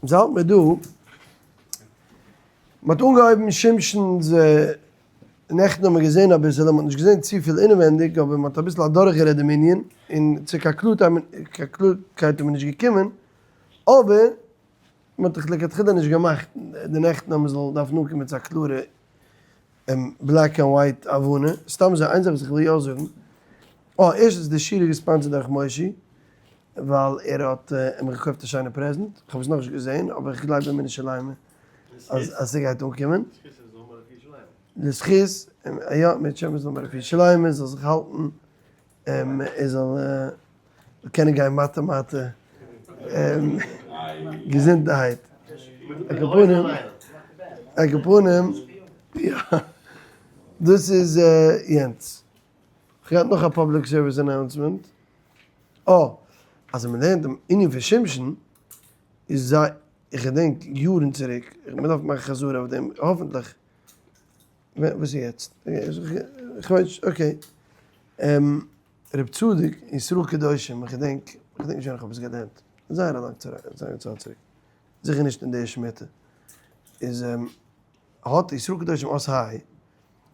אונז האלט מיר דא, מ'האט אנגעהויבן שמשון'ס, נעכטן האט מען געזען אביסעלע, מ'האט נישט געזען צופיל אינעווענדיג, אבער מ'האט אביסל אדורכגערעדט דעם ענין, און צו קיין קלארקייט איז מען נישט געקומען, אבער מ'האט דאך לכתחילה נישט געמאכט די נעכטן אז מ'זאל דארפן אנקומען צו א קלארע black and white הבנה. סתם אזוי, איין זאך וואס איך וויל יא זאגן, אה, ערשטנס די שיעור איז געספאנסערט דורך מושי, ווייל ער האט אים געקויפט א שיינע present, איך האב עס נאכנישט געזען, אבער איך גלייב באמונה שלימה אז אז ס'גייט אנקומען. לזכות, יא, מיט שם זאל מען רפואה שלימה, זאל זיך האלטן, ער זאל קענען גיין מטה מטה, געזונטערהייט. על כל פנים, על כל פנים, יא, דאס איז יענץ. כ'האב געהאט נאך א public service announcement. אה, אז ווען מ'לערנט דעם ענין פון שמשון, איז זיי, איך געדענק יארן צוריק, מ'דארף מאכן חזרה אויף דעם, האפענטליך, וואס איז יעצט? כ'ווייס נישט, okay. רב צדוק אין ישראל קדושים, איך געדענק, איך געדענק נישט ווען איך האב עס געלערנט, זייער א לאנג צייט צוריק, זיכער נישט אין די שמיטה, איז האט ישראל קדושים אות ה',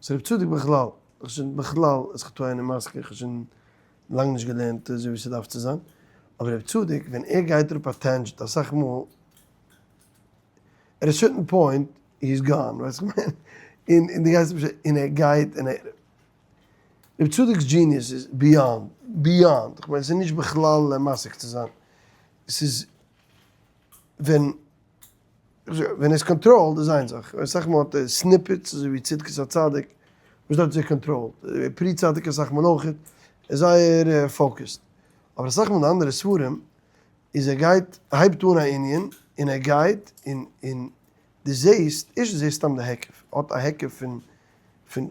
ס'איז רב צדוק בכלל, איך שוין בכלל איז כ'טועה און מזכיר, איך האב שוין לאנג נישט געלערנט אזוי ווי ס'דארף צו זיין, אבער רב צדוק ווען ער גייט אראפ א tangent אסאך מאל, at a certain point he is gone, ווייסט וואס איך מיין? און דו גייסט און ער גייט און ער, רב צדוק'ס genius איז beyond, beyond, כ'מיין ס'איז נישט בכלל משיג צו זיין, ס'איז ווען ווען ער איז controlled איז איין זאך, אסאך מאל האט ער snippets אזוי ווי צדקת הצדיק וואס דארט איז ער controlled, פרי צדיק אסאך מאל אויך, ער איז זייער focused, אבער אסאך מאל די אנדערע ספרים איז ער גייט הייבט אן א ענין און ער גייט און און דו זעהסט, ערשטנס זעהסט סתם די היקף, האט א היקף פון פון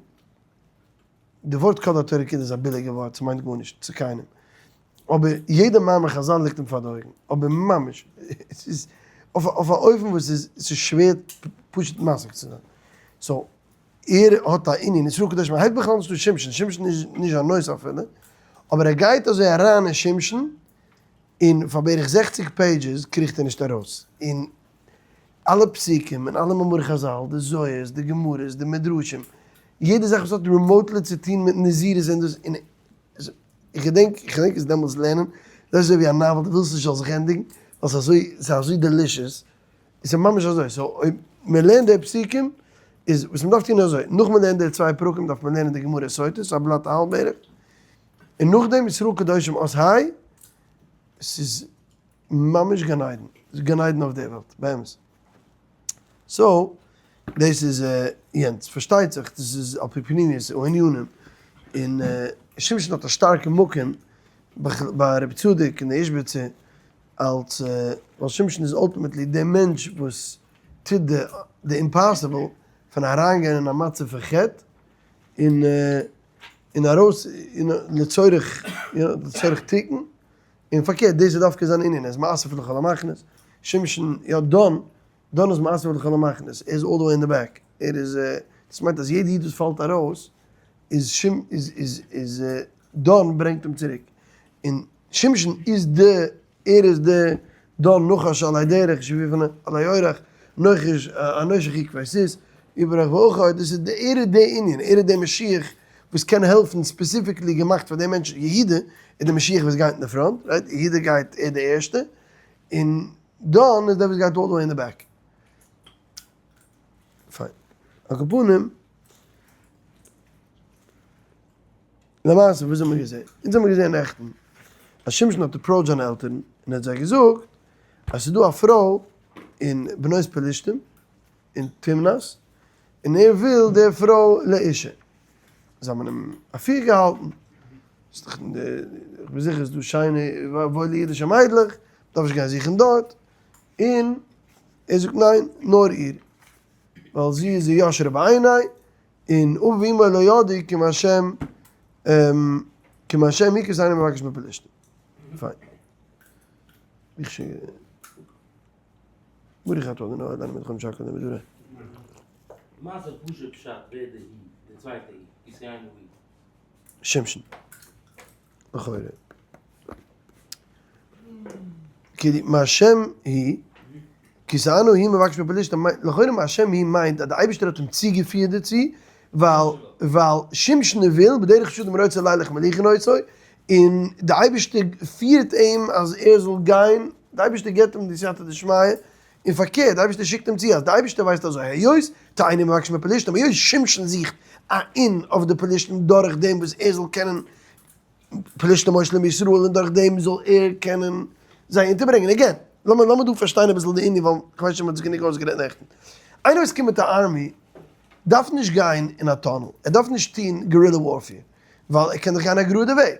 די ווארט כל התורה כולה איז א ביליגע ווארט ס'מיינט גארנישט צו קיינעם, אבער יעדע מאמר חזל ליגט אים פאר די אויגן, אבער ממש, עס איז אויף א אופן וואס איז ס'איז שווער פשוט משיג צו זיין. so, ער האט א ענין, ישראל קדושים, ער הייבט בכלל נישט אן שמשון, שמשון איז נישט זיין נושא אפילו, אבער ער גייט אזוי אריין אין שמשון, און פאר בערך 60 pages קריכט ער נישט ארויס, און אלע פסוקים און אלע מאמרי חזל, די זוהר'ס, די גמרות, די מדרשים, יעדע זאך וואס האט remotely צו טון מיט נזירות און דאס, און איך געדענק, איך געדענק עס דעמאלטס לערנען, דאס איז אזוי ווי א novel, דו ווילסט נישט ס'זאל זיך ענדיגן, ווייל ס'איז אזוי, ס'איז אזוי delicious, עס איז ממש אזוי, so אויב מען לערנט די פסוקים, איז וואס מען דארף טון איז אזוי, נאך מען לערנט די צוויי פרקים דארף מען לערנען די גמרא סוטה, ס'איז א בלאט א האלב בערך, און נאכדעם ישראל קדושים אות ה', ס'איז ממש גן עדן, ס'איז גן עדן אויף די וועלט, באמת. so, דאס איז יענץ. פארשטייט זיך דאס איז על פי פנימיות הענינים, און שמשון האט א שטארקע מקום ביי רבי צדוק און די איזשביצער אלס, ווייל שמשון איז ultimately דער מענטש וואס טוט די impossible פון אריינגיין אין א מצב פון חטא און און ארויס לצורך לצורך תיקון, און פארקערט דאס איז דווקא זיין ענין, ער איז מאסף לכל המחנות, שמשון, יא דן, דן איז מאסף לכל המחנות, ער איז all the way in the back, ער איז, דאס מיינט אז יעדע איד וואס פאלט ארויס איז שמ איז איז איז דן ברענגט אים צוריק, און שמשון איז די ער איז די דן נחש עלי דרך שביבנה עלי אורח נחש הנושך עקבי סוס יברח ואחור, דאס איז די ער איז די ענין, ער איז די משיח וואס קען העלפן specifically געמאכט פאר די מענטשן, יהודה איז די משיח וואס גייט אין די front, right? יהודה גייט ער די ערשטע, און דן איז דער וואס גייט all the way אין די back. פיין. על כל פנים, למעשה וואס האבן מיר געזען? אונז האבן מיר געזען נעכטן אז שמשון האט approached זיינע עלטערן און ער האט זיי געזאגט אז ס'איז דא א פרוי אין בנות פלשתים אין תמנת און ער וויל די פרוי לאישה. זיי האבן אים אפירגעהאלטן, איך בין זיכער ס'איז דא שיינע וואוילע אידישע מיידלעך, מ'דארף נישט גיין זוכן דארט, און ער זאגט ניין, נאר איר, ווייל זי איז הישרה בעיני, און אביו ואמו לא ידעו כי מהשם כי מהשם היא כי אינו מבקש מפלשתים. פיין. איך ש. ברוך אתה אדוני אלוהינו מלך העולם שהכל נהיה בדברו. מה זה פשוט פשט ווער די היא, די צווייטע היא, כי תאנה היא? שמשון. לכאורה. כי מהשם היא. כי תאנה הוא מבקש מפלשתים מיינט, לכאורה מהשם היא מיינט אז די אייבערשטער האט אים צוגעפירט דערצו, ווייל ווייל שמשון וויל בדרך שאדם רוצה לילך מוליכין אותו, און די אייבערשטער פירט אים אז ער זאל גיין, די אייבערשטער געבט אים די סייעתא דשמיא, און פארקערט, די אייבערשטער שיקט אים צו אז די אייבערשטער ווייסט אזוי, היות תאנה מבקש מפלשתים, היות שמשון זוכט א אין אויף די פלשתים דורך דעם וואס ער זאל קענען פלשתים מושלים בישראל און דורך דעם זאל ער קענען זיי אונטערברענגען. again, לאמיר לאמיר דא פארשטיין אביסל די ענין ווייל כ'ווייס נישט אויב מ'האט עס גענוג אויסגערעדט נעכטן. איינער וואס קומט מיט א army דארף נישט גיין אין א tunnel, ער דארף נישט טון guerrilla warfare, ווייל ער קען דאך גיין א גראדע וועג.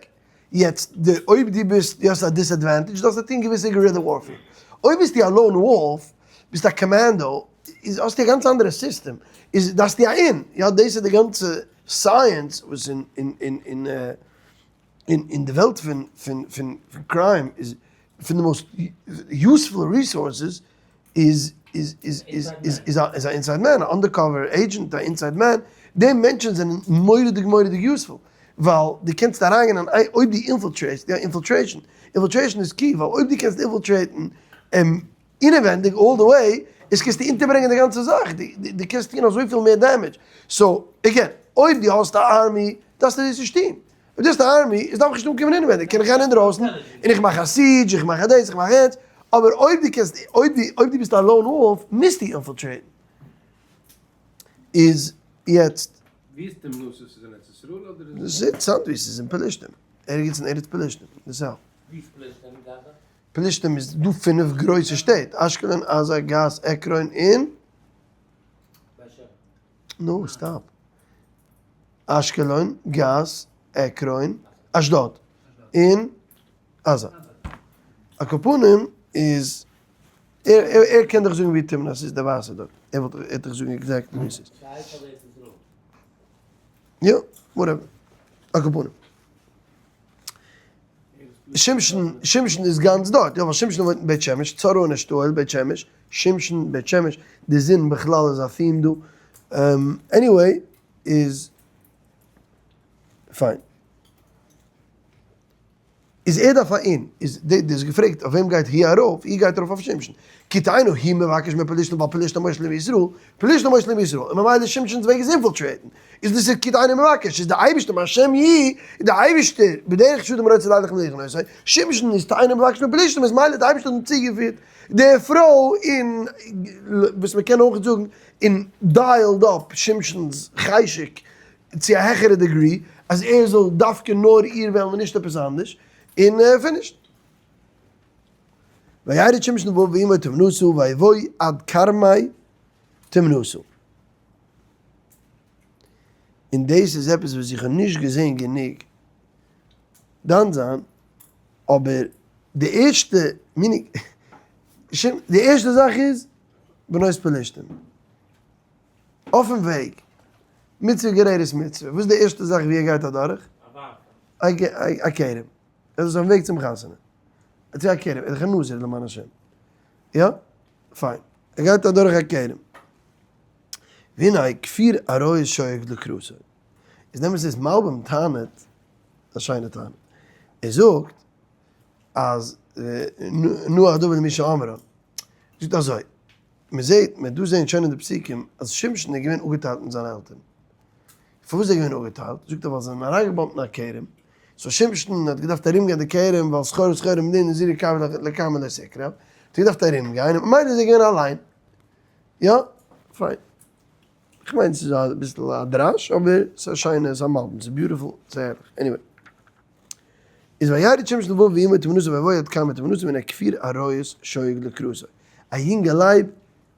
יעצט די אויב דו ביסט דו האסט א disadvantage דארפסטו טון געוויסע guerrilla warfare. אויב ביסטו א lone wolf, ביסט א commando, איז האסטו א גאנץ אנדערע סיסטעם, איז דארפסטו א אין, יא דאס איז די גאנצע science וואס אין אין אין אין אין אין די וועלט פון פון פון crime איז פון די most useful resources איז איז איז איז איז איז א איז א inside man, א undercover agent, א inside man, די מענטשן זענען מורא'דיג מורא'דיג useful, ווייל דו קענסט אריינגיין אין איין, אויב דו infiltrate סט, יא infiltration, infiltration איז key, ווייל אויב דו קענסט infiltrate ן אינעווענדיג all the way, איז קענסטו אונטערברענגען די גאנצע זאך, דו קענסט טון אזויפיל מער damage, so again, אויב דו האסט א army, דארפסטו דאס נישט טון, אויב דו האסט א army, איז דארף איך נישט אנקומען אינעווענדיג, קען איך גיין אינדרויסן, און איך מאך א siege, איך מאך א דאס, איך מאך יענץ, אבער אויב דו קענסט, אויב דו, אויב דו ביסט א lone wolf, מוזטו infiltrate ן. איז יעצט. ווי איז תמנת? ס'איז אין ארץ ישראל אדער איז עס? ס'איז אינטערעסאנט ווי ס'איז אין פלשתים, ערגעץ אין ארץ פלשתים, די south. ווי איז פלשתים? גאזא? פלשתים איז דא פינף גרויסע שטעט, אשקלון, עזה, גת, עקרון, און? נו, stop. אשקלון, גת, עקרון, אשדוד, און עזה. על כל פנים איז, ער קען דיך זאגן ווי תמנת איז, דער ווייסער דארט, ער וואלט דיך זאגן exactly ווי עס איז. יא, whatever. על כל פנים. שמשון, שמשון איז גאנץ דארט, יא ווייל שמשון וואוינט אין בית שמש, צרעה און אשתאול, בית שמש, שמשון, בית שמש, די זון בכלל איז א theme דא, anyway, איז פיין. איז ער דארף א אין, איז די די האסט געפרעגט אויף וועם גייט היא ארויף, היא גייט ארויף אויף שמשון, כי תאנה הוא מבקש מפלשתים ווייל פלשתים מושלים בישראל, פלשתים מושלים בישראל, און ממילא שמשונ'ס וועג איז infiltrate ן, איז דאס איז כי תאנה מבקש, איז די אייבערשטער מהשם יהי', איז די אייבערשטער בדרך שאדם רוצה לילך מוליכין אותו, שמשון איז תאנה מבקש מפלשתים איז מילא די אייבערשטער האט אים צוגעפירט די פרוי און וואס מען קען אויך זאגן און dialed up שמשונ'ס חשק צו א העכערע degree אז ער זאל דווקא נאר איר וועלן און נישט עפעס אנדערש, און finished. וירד שמשון ובאו ועמו תמנתה ויבואו עד כרמי תמנתה. און דאס איז עפעס וואס איך האב נישט געזען גענוג דן זיין, אבער די ערשטע meaning, די ערשטע זאך איז בנות פלשתים. אויפן וועג, מצוה גוררת מצוה, וואס איז די ערשטע זאך ווי ער גייט אדורך? א כרם. ער איז אויפן וועג צום חתונה. צו א כרם, ער איז דאך א נזיר למען השם. יא? פיין. ער גייט אדורך א כרם. והנה כפיר אריות שואג לקראתו. איז נעמען ס'איז מלבים טענה'ט, א שיינע טענה. ער זאגט אז נוח דוד למי שאמרה. זאגט אזוי, מען זעט, מען דא זעהן שוין אין די פסוקים אז שמשון איז געווען אפגעטיילט מיט זיינע עלטערן. פארוואס איז ער געווען אפגעטיילט? זאגט ער ווייל זיי זענען אריינגע bump ט אין א כרם, so שמשון האט געדארפט ארום גיין די כרם ווייל סחורה סחורה מדין נזירי קו לכרמל לא תקרב, האט ער געדארפט ארום גיין און ממילא איז ער געווען אליין. יא? פיין. כ'מיין ס'איז אביסל א דרש אבער ס'איז א שיינע, ס'איז א מלבים, ס'איז beautiful, ס'איז הערליך. anyway. איז וירד שמשון לבוא ועמו תמנתה ויבוא עד כרמי תמנתה והנה כפיר אריות שואג לקראתו. א יונגע לייב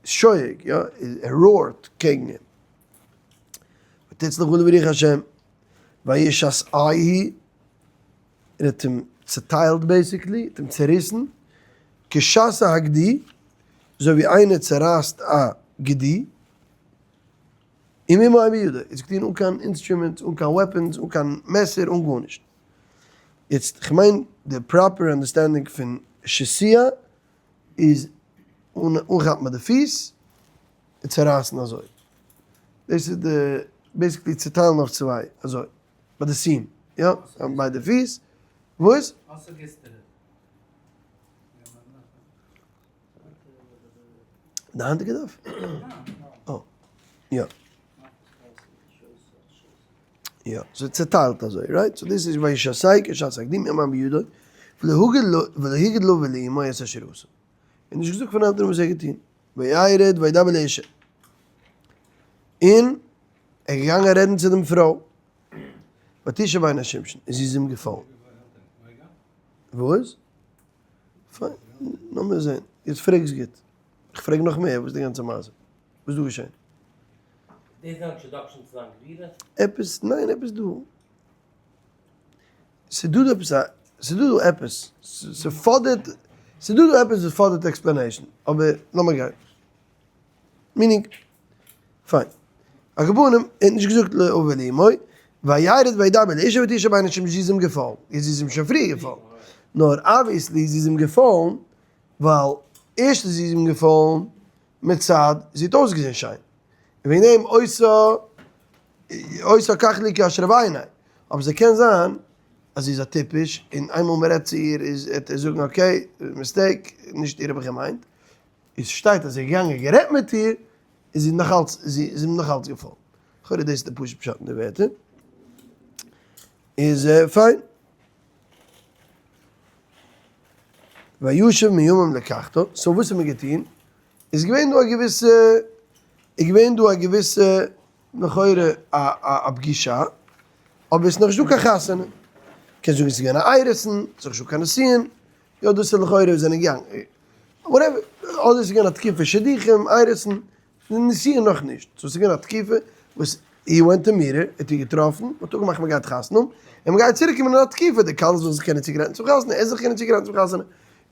שואג, יא, ער roar ט קעגן אים. ותצלח עליו רוח השם וישסעהו, ער האט אים צעטיילט basically, האט אים צעריסן, כשסע הגדי, אזוי ווי איינער צערייסט א גדי, וממה בידו, איז געטון אן קיין instruments, אן קיין weapons, אן קיין מעסער, אן גארנישט. יעצט, כ'מיין די proper understanding פון שסוע איז אנכאפן ביי די פיס און צערייסן אזוי. דאס איז די basically צעטיילן אויף צוויי, אזוי, ביי די seam, יא, ביי די פיס, וואס? די היינטיגע דף? אה, יא. יא, ס'איז צעטיילט אזוי, right? So דאס איז וישסהו כשסה הגדי המן בידו, ולא הגיד לאביו ולאמו את אשר עשה. און נישט געזאגט פארן עלטערן וואס ער האט געטון. וירד וידבר אל האשה. און ער איז געגאנגען רעדן צו דעם פרוי. ותשע בעיני שמשון, און זי איז אים געפאלן. וואס? פיין, לאמיר זען. יעצט פרעגסט גוט. איך פרעג נאך מער, וואס איז די גאנצע מעשה? וואס איז דא געשען? דאס איז א introduction צו זיין גבורה? עפעס, ניין עפעס דא. ס'דא דא עפעס א, ס'דא דא עפעס, ס'פאדערט, ס'דא דא עפעס וואס פאדערט explanation, אבער לאמיר גיין. meaning, פיין. על כל פנים, ער האט נישט געזאגט לאביו ולאמו, וירד וידבר אל האשה ותשע בעיני שמשון זי איז אים געפאלן, זי איז אים שוין פריער געפאלן, נאר obviously זי איז אים געפאלן ווייל ערשט איז זי אים געפאלן מצד זי האט אויסגעזען שיין, און וועגן דעם עושה עושה כך לי כאשר בעיני, אבער ס'קען זיין אז זי איז א טיפש און איינמאל מ'רעדט צו איר איז וועט ער זאגן okay mistake נישט איר האב איך געמיינט, איז שטייט אז ער איז געגאנגען גערעדט מיט איר איז זי נאכאלץ זי איז אים נאכאלץ געפאלן, לכאורה דאס איז די פשוט פשט אין די ווערטער, איז פיין. וישב מימים לקחתה, so וואס האט מען געטון? איז געווען דא א געוויסע, איז געווען דא א געוויסע לכאורה א א פגישה, אבער עס איז נאכנישט דא קיין חתונה, קענסט זאגן עס איז געווען א אירוסין, עס איז נאכנישט דא קיין נישואין, יא דאס איז לכאורה וואס זענען געגאנגען, whatever, אדער עס איז געווען א תקופה שידוכים, אירוסין, נישואין נאכנישט, so עס איז געווען א תקופה וואס he went to meet her, ער האט איר געטראפן, מען האט אפגעמאכט מען גייט חתונה האבן, און מען גייט צוריק קומען אין א תקופה, די כלה זאל זיך קענען צוגרייטן צום חתונה, ער זאל זיך קענען צוגרייטן צום חתונה,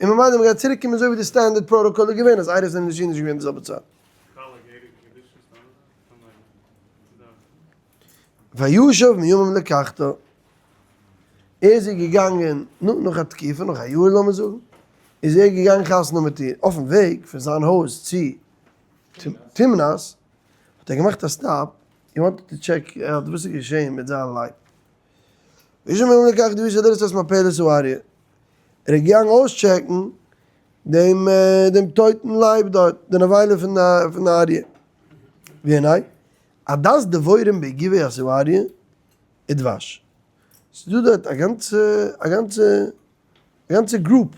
און ממילא מען גייט צוריק קומען אזוי ווי די standard protocol איז געווען אז אירוסין און נישואין איז נישט געווען די זעלבע צייט. וישב מימים לקחתה, ער איז איר געגאנגען, נו, נאך א תקופה, נאך א יאר לאמיר זאגן, איז ער געגאנגען חתונה מיט איר, אויפן וועג פון זיין הויז צו תמנת, האט ער געמאכט א stop, he wanted to check out וואס איז געשען מיט זיין לייב. וישב מימים לקחתה והאשה לראות את מפלת האריה, ער איז געגאנגען אויסטשעקן דעם דעם טויטן לייב דארט, די נבילה פון די פון די אריה. והנה, עדת דבורים בגבעת האריה ודבש. ס'איז דא דארט א גאנצע א גאנצע א גאנצע group,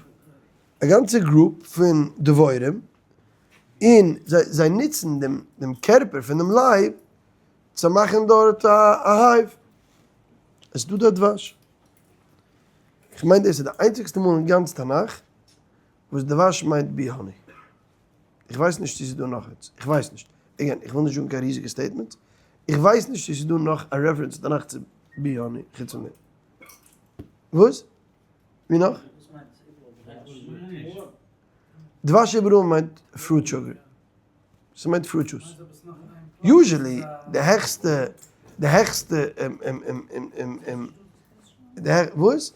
א גאנצע group פון דבורים, און זיי זיי נוצן דעם דעם קערפער פון דעם לייב צו מאכן דארט א א hive. עס איז דא דארט דבש. כ'מיין דאס איז די איינציגסטע מאל אין גאנץ תנך וואס דבש מיינט bee honey. איך ווייס נישט צו ס'איז דא נאך עפעס, איך ווייס נישט, again איך וויל נישט זאגן קיין ריזיגע statements, איך ווייס נישט צו ס'איז דא נאך א reference אין תנך צו bee honey חוץ פון דעם. וואס? ווי נאך? דבש איבעראל מיינט fruit sugar. ס'מיינט fruit juice. Usually די העכסטע, די העכסטע וואס?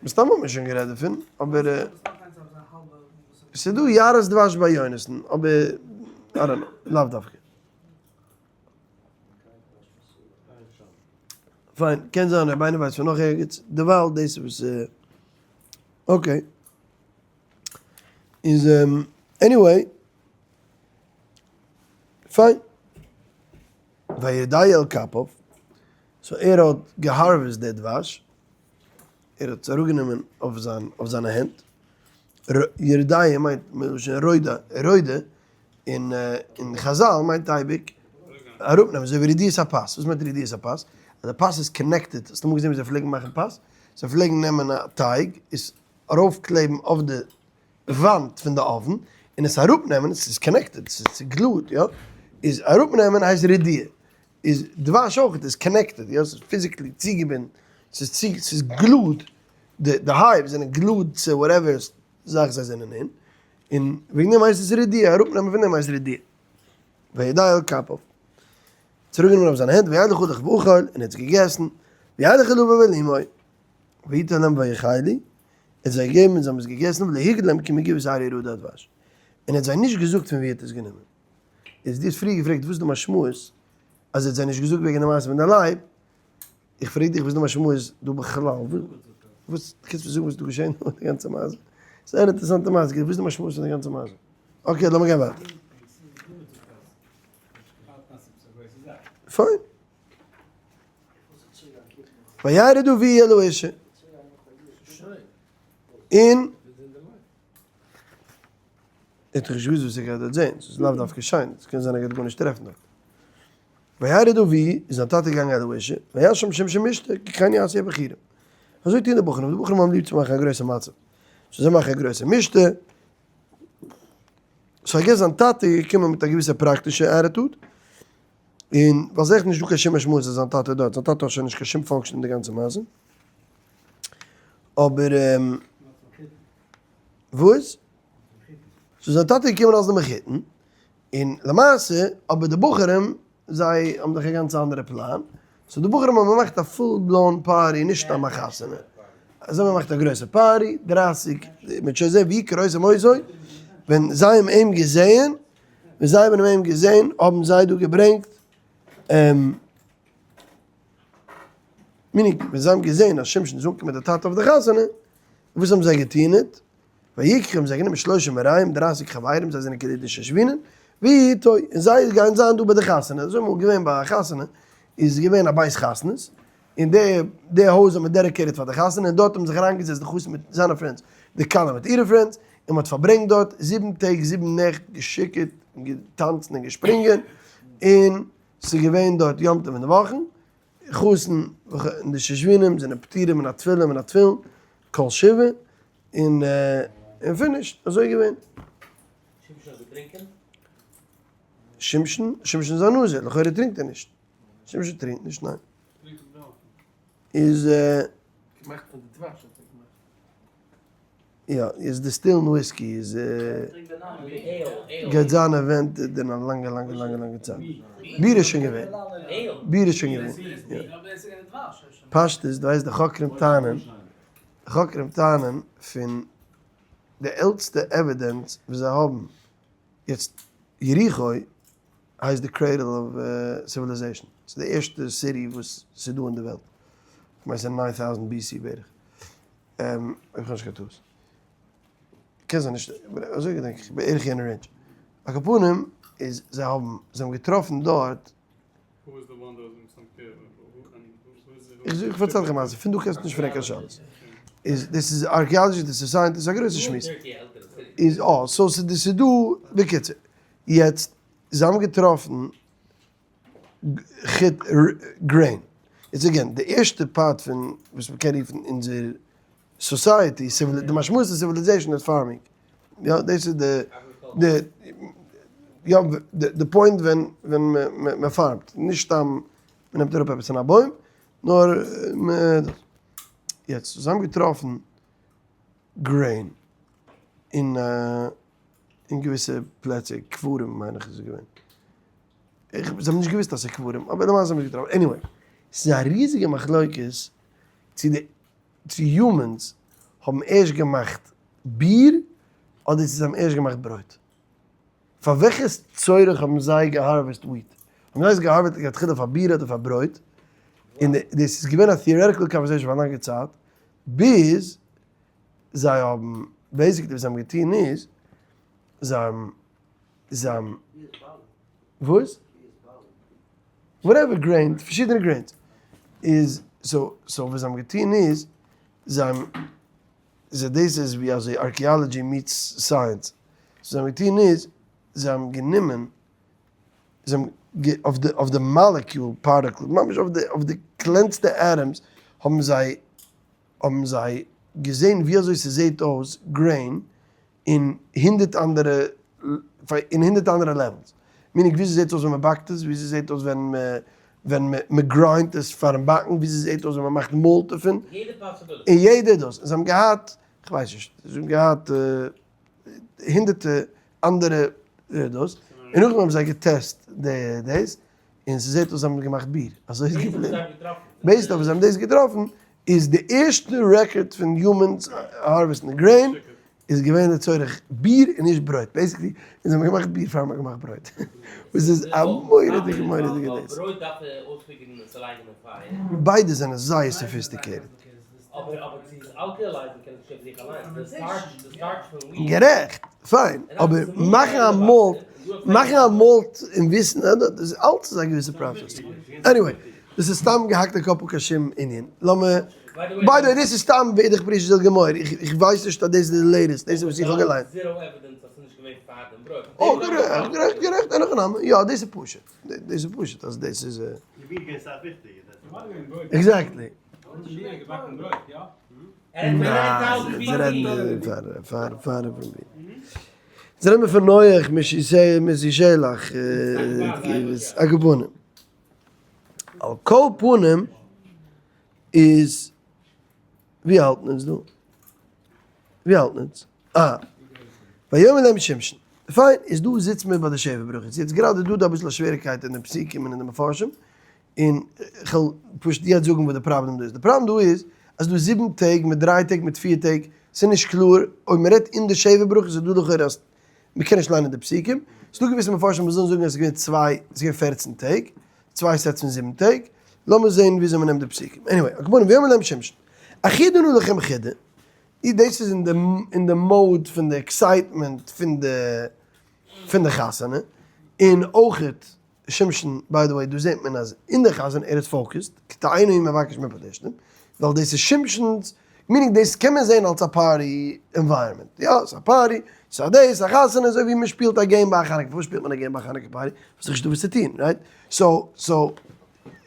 מסתם האט מען שוין גערעדט דערפון, אבער ס'איז דא יערות דבש ביי יונתן, אבער I don't know, לאו דווקא. פיין, קען זיין רבי איינער ווייסט פון נאך ערגעץ, דערווייל דאס איז וואס, okay. איז anyway, פיין. וירדהו על כפיו, so ער האט געהארוועסט די דבש, ער האט עס אראפגענומען אויף זיין אויף זיינע הענט, ירדהו מיינט מלשון רודה, רודה, אין אין חזל מיינט אייביג אראפנעמען, אזוי ווי רדיית הפת, וואס מיינט רדיית הפת? אז די פת איז connected, האסט אמאל געזען ווי זיי פלעגן מאכן פת? זיי פלעגן נעמען א טייג, עס ארויפקלעבן אויף די וואנט פון די אויוון און עס אראפנעמען, עס איז connected, עס איז glued, יא, איז אראפנעמען הייסט רדיה, איז דבש אויך איז connected, יא, עס איז physically צוגעבינדן, עס איז צו, עס איז glued, די די hives זענען glued צו whatever זאך זיי זענען אין, און וועגן דעם הייסט עס רדיה, אראפנעמען פון דעם הייסט רדיה. וירדהו על כפיו. צוריקגענומען אויף זיינע הענט, וילך הלך ואכל, און ער האט עס געגעסן, וילך אל אביו ואל אמו. ויתן להם ויאכלו, ער האט זיי געגעבן און זיי האבן עס געגעסן, ולא הגיד להם כי מגבעת האריה רדה הדבש, און ער האט זיי נישט געזאגט פון וואו ער האט עס גענומען. איז דו האסט פריער געפרעגט וואס איז די משמעות אז ער האט זיי נישט געזאגט וועגן די מעשה פון די לייב, איך פרעג דיך וואס איז די משמעות דא בכלל, וואס, קענסט מיר זאגן וואס איז דא געשען דא די גאנצע מעשה? זייער אינטערעסאנטע מעשה, וואס איז די משמעות פון די גאנצע מעשה? Okay, לאמיר גיין ווייטער. פיין. וירד אבי אל האשה. און ער האט דאך נישט געוואוסט וואס ער גייט דארט זען, ס'איז לאו דווקא שיין, ס'קען זיין ער גייט גארנישט טרעפן דארט. וירד אבי, איז זיין טאטע געגאנגען אל האשה, וירא שם שמשון משתה, כי כן יעשו הבחורים. אזוי טוען די בחורים, די בחורים האבן ליב צו מאכן א גרויסע מצב. so זיי מאכן א גרויסע משתה. so I guess זיין טאטע איז געקומען מיט א געוויסע פראקטישע attitude, און ווייל ס'איז עכט נישטא קיין שום משמעות אז זיין טאטע איז דארט, זיין טאטע האט שוין נישט קיין שום function אין די גאנצע מעשה. אבער וואס? so זיין טאטע איז געקומען אלס די מחותן, און למעשה אבער די בחורים זיי האבן דאך א גאנץ אנדערע פלאן, so די בחורים האבן געמאכט א full blown party נישט סתם א חתונה, זיי האבן געמאכט א גרויסע party, 30, מיט שוין זעהן ווי גרויס הם אויס אזוי, ווען זיי האבן אים געזעהן, ווען זיי האבן אים געזעהן האבן זיי דא געברענגט meaning ווען זיי האבן געזעהן אז שמשון איז אנגעקומען מיט די טאטע אויף די חתונה, וואס האבן זיי געטוהנעט? ויקחו האבן זיי גענומען שלושים מרעים, 30 חברים, זיי זענען כדי די שושבינים, ואתו, און זיי גייען זיין דא ביי די חתונה, אזוי אמאל געווען ביי א חתונה, איז געווען א בית חתנות, און די הויז האט מען dedicated פאר די חתונה, און דארט האבן זיך אריינגעזעצט די חתן מיט זיינע friends, די כלה מיט אירע friends, און מען האט פארברענגט דארט זיבן טעג זיבן נעכט, געשיקערט, און געטאנצן און געשפרינגען, און ס'איז געווען דארט יום טוב אין די וואכן, חתן און די שושבינים זענען פטורים מן התפילה ומן התפילין כל שבעה, און און finished, אזוי איז געווען. שמשון האט געטרינקען? שמשון? שמשון איז א נזיר, לכאורה טרינקט ער נישט. שמשון טרינקט נישט, ניין. איז. געמאכט פון די דבש האט ער געמאכט. יא, איז דיסטילן וויסקי איז גייט זיין invented אין א לאנגע לאנגע לאנגע לאנגע צייט. ביר איז שוין געווען. ביר איז שוין געווען. פשטות, דו ווייסט די חוקרים טענה'ן, די חוקרים טענה'ן פון די עלטסטע evidence וואס זיי האבן יעצט יריחו הייסט די cradle of civilization, ס'איז די ערשטע city וואס ס'איז דא אין די וועלט, כ'מיין ס'איז 9000 BC בערך. איך האב נישט קיין טעות. קען זיין נישט, אזוי געדענק איך, בערך יענע range. על כל פנים איז זיי האבן, זיי האבן געטראפן דארט. איך פארצייל דיך א מעשה, פון דא קענסטו נישט פרעגן קיין שאלות. איז דאס איז archaeology, דאס איז science, דאס איז א גרויסע שמועס. איז אה, so ס'איז דא, בקיצור. יעצט, זיי האבן געטראפן חיט grain. איז again, די ערשטע part פון וואס מ'קען רופן אונזער society, די משמעות פון civilization איז farming. יא, דאס איז די, די, יא, די point ווען ווען מ'פארמט. נישט סתם מ'נעמט אראפ עפעס פון א בוים, נאר מ. יעצט, זיי האבן געטראפן grain אין אין געוויסע פלעצער, קברים מיין איך איז עס געווען. איך, זיי האבן נישט געוואוסט אז ס'איז קברים, אבער למעשה האבן זיי געטראפן. anyway, ס'איז א ריזיגע מחלוקת צו די, צו humans האבן ערשט געמאכט ביר, אדער צו זיי האבן ערשט געמאכט ברויט. פאר וועלכע צורך האבן זיי געהארוועסט wheat? האבן זיי עס געהארוועסט לכתחילה פאר ביר אדער פאר ברויט? און דאס איז געווען א theoretical conversation פאר א לאנגע צייט, ביז זיי האבן, basically וואס זיי האבן געטון איז, זיי האבן, זיי האבן, וואס? whatever grain, פארשידענע grains. איז, so, so וואס זיי האבן געטון איז, זיי האבן, זיי דאס איז ווי אזוי archaeology meets science. וואס זיי האבן געטון איז, זיי האבן גענומען, זיי האבן אויף די, אויף די molecule particle, ממש אויף די, אויף די קלענסטע atoms, האבן זיי, האבן זיי געזען ווי אזוי ס'זעט אויס grain אין 100 אנדערע, אין 100 אנדערע levels. meaning ווי ס'זעט אויס ווען מ'באקט עס, ווי ס'זעט אויס ווען ווען מ'גריינדט עס פארן באקן, ווי ס'זעט אויס ווען מ'מאכט malt דערפון. און יעדע דאס. זיי האבן געהאט, כ'ווייס נישט, זיי האבן געהאט הונדערטע אנדערע דאס. און נאכדעם האבן זיי געטעסט דאס, און ס'זעט אויס זיי האבן געמאכט ביר. אזוי איז געבליבן. based אויף וואס זיי האבן דאס געטראפן, איז די ערשטע record פון humans הארוועסטן grain איז געווען לצורך ביר און נישט ברויט. basically, אונז האבן געמאכט ביר פאר מ'האט געמאכט ברויט. וואס איז א מורא'דיגע מורא'דיגע דאס. ברויט דארף מען אויספיגערן און צולייגן אין פייער. ביידע זענען זייער sophisticated. גערעכט, פיין, אבער מאכן א malt, מאכן א malt און וויסן, דאס איז אלץ איז א געוויסע process. Anyway, דאס איז סתם געהאקטע קאפ אן קיין שום ענין. לאמיר, by the way דאס איז סתם ואידך פירושא של גמור, איך ווייס נישט אז דאס איז די latest, דאס איז וואס איך האב געליינט. אה, גערעכט, גערעכט, גערעכט, אין הכי נמי, יא דאס איז פשוט, דאס איז פשוט אז דאס איז. Exactly. ניין, זיי רעדן פאר פאר פאר זיי רעדן פון נוח משלח על כל פנים. על כל פנים איז ווי האלטן אונז דא? ווי האלטן אונז? אה. ויאמר להם שמשון. פיין, איז דא זיצט מען ביי די שבע ברכות. יעצט גראדע דא דא אביסל א שוועריקייט אין די פסוקים און אין די מפרשים. און כ'וועל פשוט יעצט זאגן וואס די פראבלעם דא איז. די פראבלעם דא איז אז דא זיבן טעג מיט דריי טעג מיט פיר טעג, ס'איז נישט קלאר, אויב מ'רעדט אין די שבע ברכות איז דא לכאורה אז מ'קען נישט ליינען די פסוקים. ס'דא געוויסע מפרשים וואס ווילן זאגן אז ס'איז געווען צוויי, ס'איז געווען פערצן טעג, צוויי sets פון זיבן טעג. לאמיר זען וויאזוי מ'נעמט די פסוקים. Anyway, על כל פנים, ויאמר להם שמשון, אחידה נא לכם חידה, דאס איז אין די אין די mode פון די excitement פון די פון די חתונה, און אויכעט שמשון, by the way דא זעט מען אז אין די חתונה ער איז focused, כתאינו מבקש מפלשתים, ווייל דאס איז שמשונ'ס, meaning דאס קען מען זען אלס א party environment, יא ס'איז א party, ס'איז א דאס, א חתונה, אזוי ווי מען שפילט א game ביי א חנוכה, פארוואס שפילט מען א game ביי א חנוכה party? ווייל ס'איז נישטא וואס צו טון, right? So, so,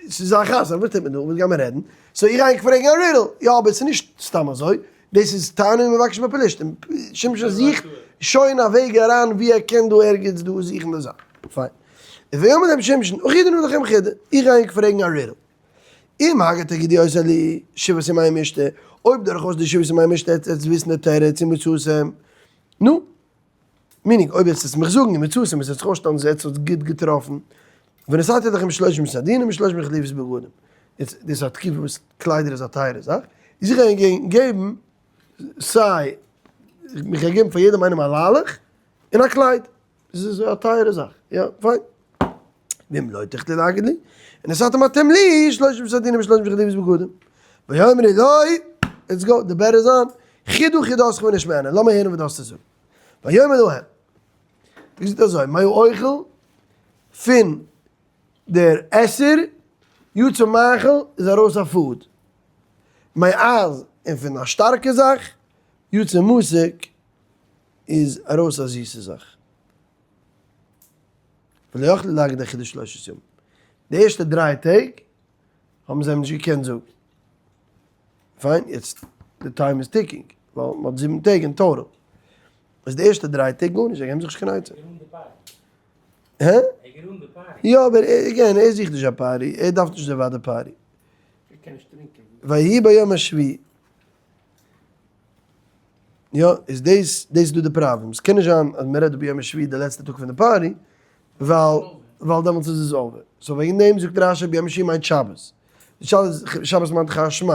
ס'איז א חתונה, וואס טוט מען דא? וואס גיימער רעדן? So איך גיי ענק פרעגן א riddle, יא אבער ס'איז נישט סתם אזוי, דאס איז תאנה ומבקש מפלשתים, שמשון זוכט שוין א וועג אריין ווי ער קען דא ערגעץ דא זוכן די זאך, פיין. ויאמר להם שמשון, אחידה נא לכם חידה, איך גיי ענק פרעגן א riddle. אם הגר תגידו אותה לי, שבעת ימי המשתה, אויב דורכאויס די שבעת ימי המשתה עטץ וויסן די תירוץ ומצאתם, נו, meaning אויב עטס וועטס מיך זאגן ומצאתם עס וועט זיך אויסשטעלן אז עטס האטס גוט געטראפן, ונתתי לכם שלושים סדינים ושלושים חליפות בגדים, יעצט דאס איז א תקופה וואס קליידער איז א טייערע זאך, איז איך גיי ענק געבן סיי, איך גיי געבן פאר יעדעם איינעם א ליילעך און א קלייד, דאס איז א טייערע זאך, יא פיין. ואם לא תוכלו להגיד לי, ונתתם אתם לי שלושים סדינים ושלושים חליפות בגדים. ויאמרו לו, let's go, די bet איז on, חידה חדתך ונשמענה, לאמיר הערן וואס דו האסט צו זאגן. ויאמר להם, געזאגט אזוי, מהאוכל פון דער עסער, יצא מאכל איז ארויס א food, מעז און פון א שטארקע זאך, יצא מתוק איז ארויס א זיסע זאך. ולא יכלו להגיד החידה שלושת ימים. די ערשטע דריי טעג האבן זיי אים נישט געקענט זאגן. פיין, יעצט די time איז ticking, ווייל מען האט זיבן טעג אין total. איז די ערשטע דריי טעג גארנישט, זיי געבן זיך נישט קיין עצה. הע? יא אבער again, ער זוכט נישט א party, ער דארף נישט די וואדע party. ויהי ביום השביעי. יא, איז דאס, דאס איז דא די פראבלעם. ס'קען נישט זיין אז מ'רעדט דא ביום השביעי די לעצטע טאג פון די party, ווייל, ווייל דעמאלטס איז עס over. So וועגן דעם זאגט רש"י ביום השביעי מיינט שבת. די שאלה איז, שבת מיינט דאך השמי.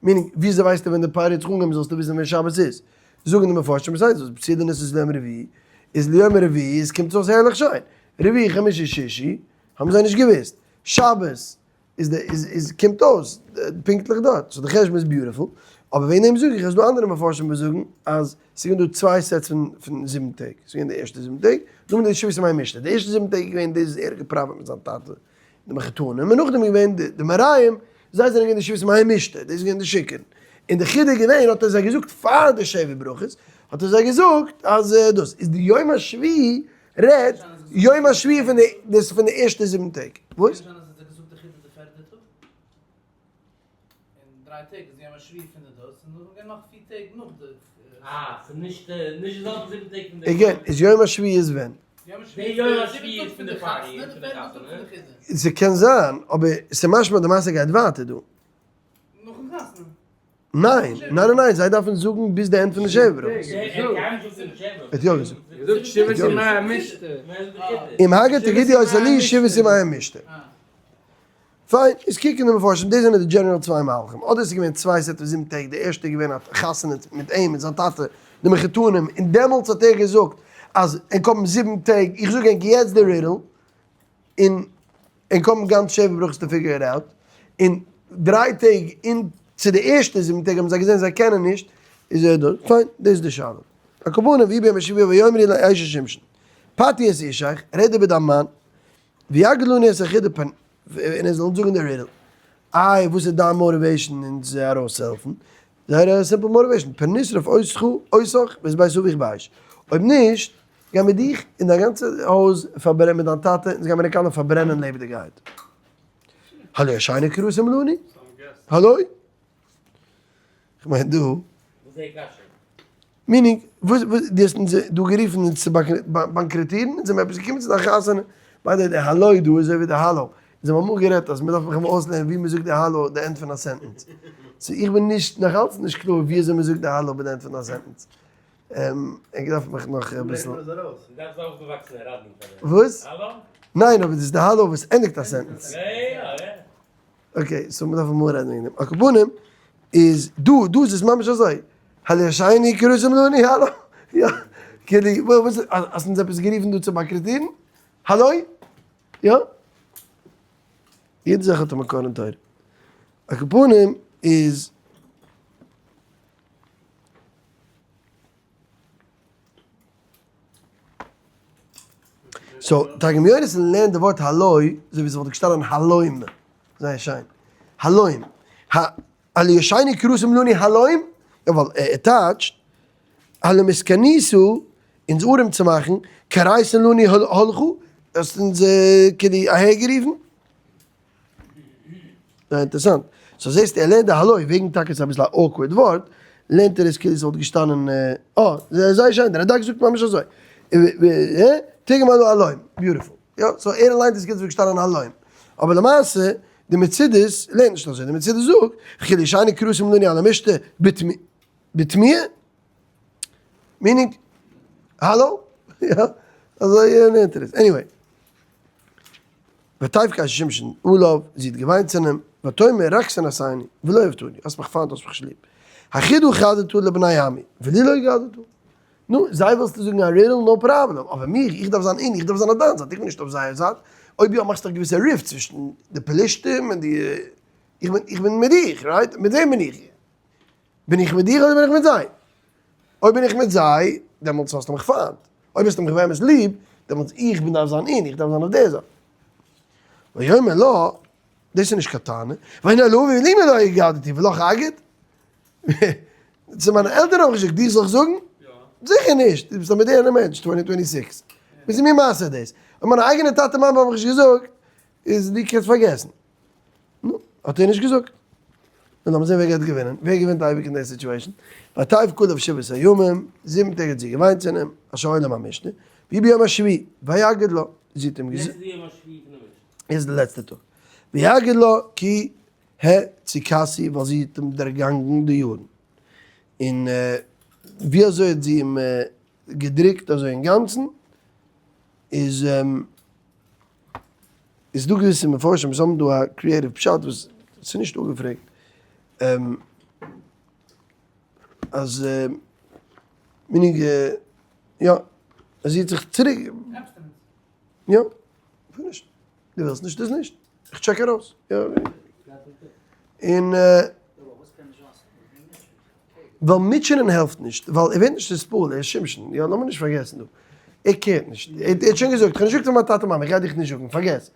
Meaning, וויאזוי ווייסטו ווען די party האט זיך אנגעהויבן זאלסטו וויסן ווען שבת איז. זאגן די מפרשים בסדר, זאגסט בסדר ניסת ליום רביעי, איז ליום רביעי, עס קומט אויס הערליך שיין. רביעי חמישי שישי, האבן זיי נישט געוואוסט. שבת איז די איז איז קומט אויס פונקטליך דארט, so די חשבון איז beautiful, אבער וועגן דעם זאג איך אז דא אנדערע מפרשים וואס זאגן אז ס'איז געווען דא צוויי sets פון פון זיבן טעג, ס'איז געווען די ערשטע זיבן טעג, נאכדעם די שבעת ימי משתה, די ערשטע זיבן טעג איז געווען דאס ער האט געפראוועט מיט זיין טאטע די מחותנים, און נאכדעם איז געווען די די מרעים, זיי זענען געווען די שבעת ימי משתה, דאס איז געווען די שיכור'ן, און די חידה איז געווען האט ער זיי געזאגט פאר די שבע ברכות, האט ער זיי געזאגט אז דאס איז די יום השביעי רעדט יום השביעי פון די דאס פון די ערשטע זיבן טעג. וואס? קען זיין אז ער האט געזאגט די חידה די פערטע טאג. און דריי טעג איז יום השביעי פון די דאס און נאכדעם געווען נאך פיר טעג נאך די. אה, ס'איז נישט נישט די זעלבע זיבן טעג פון די. Again, איז יום השביעי איז ווען? די יום השביעי איז פון די party און פון די חתונה. ס'קען זיין, אבער ס'משמע די מעשה גייט ווייטער דא. נאכן חתונה? ניין, ניין ניין ניין, זיי דארפן זאגן ביז די end פון די שבע ברכות. ער האט יא געזאגט. געזאגט שבעת ימי המשתה. אם הגר תגידו אותה לי שבעת ימי המשתה. פיין, איז קוק אין די מפרשים, דאס זענען די general צוויי מהלכים. אדער עס איז געווען צוויי set פון זיבן טעג, די ערשטע איז געווען א חתונה מיט אים מיט זיין טאטע, די מחותנים, און דעמאלטס האט ער געזאגט אז ענק האבן זיבן טעג, איך זאג ענק יעצט די riddle, און ענק האבן גאנץ שבע ברכות to figure it out, און דריי טעג אין. צו די ערשטע 7 טעג האבן זיי געזען זיי קענען נישט, איז ער דא, פיין, דאס איז די שאלה. על כל פנים, ויהי ביום השביעי ויאמרו לאשת שמשון, פתי את אישך, רעד איבער דיין מאן, ויגד לנו את החידה פן, און ער זאל אונז זאגן די riddle. איי, וואס איז דיין motivation אונז ארויסצוהעלפן? זייער א simple motivation, פן נשרף אותך אותך ואת בית אביך באש. אויב נישט, גיי מיר דיך און דיין גאנצע הויז פארברענען מיט דיין טאטע, אונז גיימיר ענק אלע פארברענען לעבעדיגערהייט. הלא השינה קראתם לנו? הלא? כ'מיין דא. וואס איז די קשיא? meaning, וואס וואס דו האסט אונז דא גערופן אונז צו באנקראטירן? אונז זעמיר עפעס געקומען צו דיין חתונה? by the way די הלא דא איז אזוי ווי די האלא. אונז האבן אמאל גערעדט אז מ'דארף מיך אמאל אויסלערנען ווי מ'זאגט די האלא די end פון א sentence. so איך בין נישט נאכאלץ נישט קלאר ווי אזוי מ'זאגט די האלא ביי די end פון א sentence. איך דארף מיך נאך אביסל. דו דארפסט זיין אויפגעוואקסן אין ראדני פאר דעם. וואס? האלא? ניין אבער דאס איז די האלא וואס ענדיגט א sentence. יא יא יא. okay, so מ'דארף אמאל רעדן וועגן דעם. על כל פנים, איז דא, דא איז עס ממש אזוי. הלא השינה קראתם לנו הלא. יא. כאילו, וואס, האסט אונז עפעס גערופן דא צו באנקראטירן? האלא? יא? יעדע זאך האט א מקור אין תורה. על כל פנים איז. so, תרגום יונתן לערנט די ווארט הלוי, אזוי ווי עס וואלט געשטאנען הלוים. זייער שיין. הלוים. הלא השינה קראתם לנו הלוים? יא, ווייל ער טייטשט, הלא מסכניתו, אונז ארעם צו מאכן, קריתון לנו הלכה, האסט אונז כאילו אהערגערופן? זייער אינטערעסאנט. so זעסטו ער לערנט די הלוי וועגן טאקע ס'איז אביסל א awkward ווארט, לערנט ער עס כאילו ס'וואלט געשטאנען אה, זייער שיין, דער רד"ק זאגט ממש אזוי. תרגם הלא הלוים, beautiful. יא, so ער ליינט עס כאילו ס'וואלט געשטאנען הלוים. אבער למעשה, די מצודות לערנט נישט אזוי, די מצודות זאגט, וכי השינה קראתם לנו על המשתה בתמיה? meaning, האלא? יא, אזוי לערנט ער עס. anyway. ותבך אשת שמשון עליו, זי האט געוויינט צו אים, ותאמר רק שנאתני, ולא אהבתני, האסט מיך פיינט, האסט מיך נישט ליב. החידה חדת לבני עמי, ולי לא הגדת. נו, זיי ווילסטו זאגן א riddle, no problem, אבער מיך, איך דארף זיין אין, איך דארף זיין אויף דיין זייט, איך בין נישט אויף זייער זייט, אויב יא מאכסטו א געוויסע ריפט צווישן די פלישתים און די, איך בין, איך בין מיט דיך, right? מיט וועם בין איך? בין איך מיט דיר אדער בין איך מיט זיי? אויב בין איך מיט זיי, דעמאלטס האסטו מיך פיינט. אויב האסטו מיך באמת ליב, דעמאלטס איך בין דארף זיין אין, איך דארף זיין אויף דער זייט. ויאמר לה, דאס איז נישט קיין טענה, והנה לאבי ולאמי לא הגדתי ולך אגיד? צו מיינע עלטערן האב איך נישט געזאגט, דיר זאל איך זאגן? זיכער נישט, דו ביסט א מאדערנער מענטש, 2026. וואס איז מיר מעשה דאס? אויב מיינע אייגענע טאטע מאמע האב איך נישט געזאגט, איז דו קענסט פארגעסן. נו, האט ער נישט געזאגט. נו, לאמיר זען ווער גייט געווינען. ווער געווינט אייביג אין די situation? ותבך עליו שבעת הימים, 7 טעג האט זי געוויינט צו אים, אשר עולם המשתה, ויהי ביום השביעי, ויגד לה, זי האט אים געזאגט. יעצט איז יום השביעי פון די משתה. איז די לעצטע טאג. ויגד לה כי הציקתני, ווייל זי האט אים דערגאנגען די יארן. און ווי אזוי האט זי אים געדרוקט אזוי אינגאנצן, איז איז דא געוויסע מפרשים וואס האבן דא א creative פשט וואס ס'איז נישט אפגעפרעגט, אז meaning יא, אז זי האט זיך צוריק, יא, פינישט, דו ווילסט נישט איז נישט, איך check ארויס, יא, און ווייל מוטשענען העלפט נישט, ווייל ער ווערט נישט נתפעל, ער איז שמשון, יא, לאמיר נישט פארגעסן דא, ער care ט נישט, ער האט שוין געזאגט, איך האב נישט געזאגט פאר מיין טאטע מאמע, איך גיי דיך נישט זאגן, פארגעס.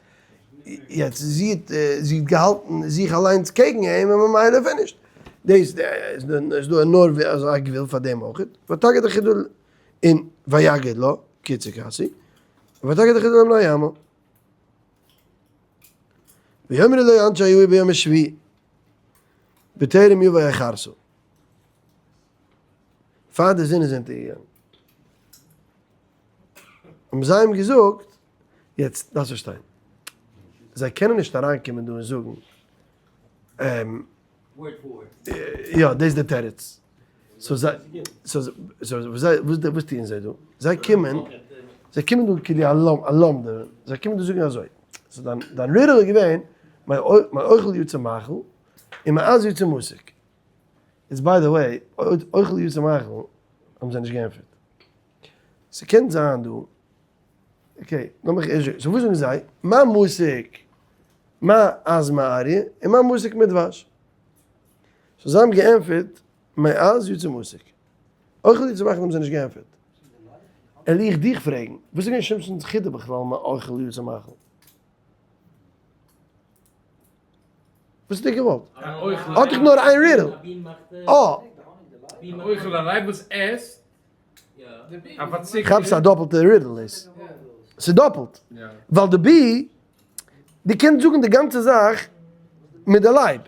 יעצט, זי האט, זי האט געהאלטן זיך אליינס קעגן אים, און ממילא finished. דאס איז דא נאר ווי אזא גבול פאר דעם אויך, ותגד החידה און ויגד לה, כי הציקתני, ותגד החידה לבני עמה. ויאמרו לו אנשי העיר ביום השביעי, בטרם יבא החרסה. פאר די זון איז אונטערגעגאנגען. האבן זיי אים געזאגט, יעצט דארפסט פארשטיין, זיי קענען נישט אריינקומען דא און זאגן, יא, דאס איז די תירוץ. so זיי, so זיי, וואס טוען זיי דא? זיי קומען, זיי קומען דא כאילו א לומדער, זיי קומען דא זאגן אזוי, so דיין, דיין riddle איז געווען, מאוכל יצא מאכל, און מעז יצא מתוק. איז by the way, אוכל יצא מאכל האבן זיי נישט געענטפערט. ס'קען זיין דא, okay, לאמיך ערשט זאגן, so וואס זאגן זיי? מה מתוק מעז מאריה, און מה מתוק מדבש. So זיי האבן געענטפערט, מאז יצא מתוק. אוכל יצא מאכל האבן זיי נישט געענטפערט. על איך דיך פרעגן, וואס איז געווען שמשונ'ס חידה בכלל מאוכל יצא מאכל? וואס האט ער געוואלט? האט איך נאר איין riddle. אה. אוכל א לייב וואס עסט א פארציקער. כאפסט א דאפלטע riddle איז. ס'איז דאפלט. ווייל די בי, דו קענסט זאגן די גאנצע זאך מיט די לייב.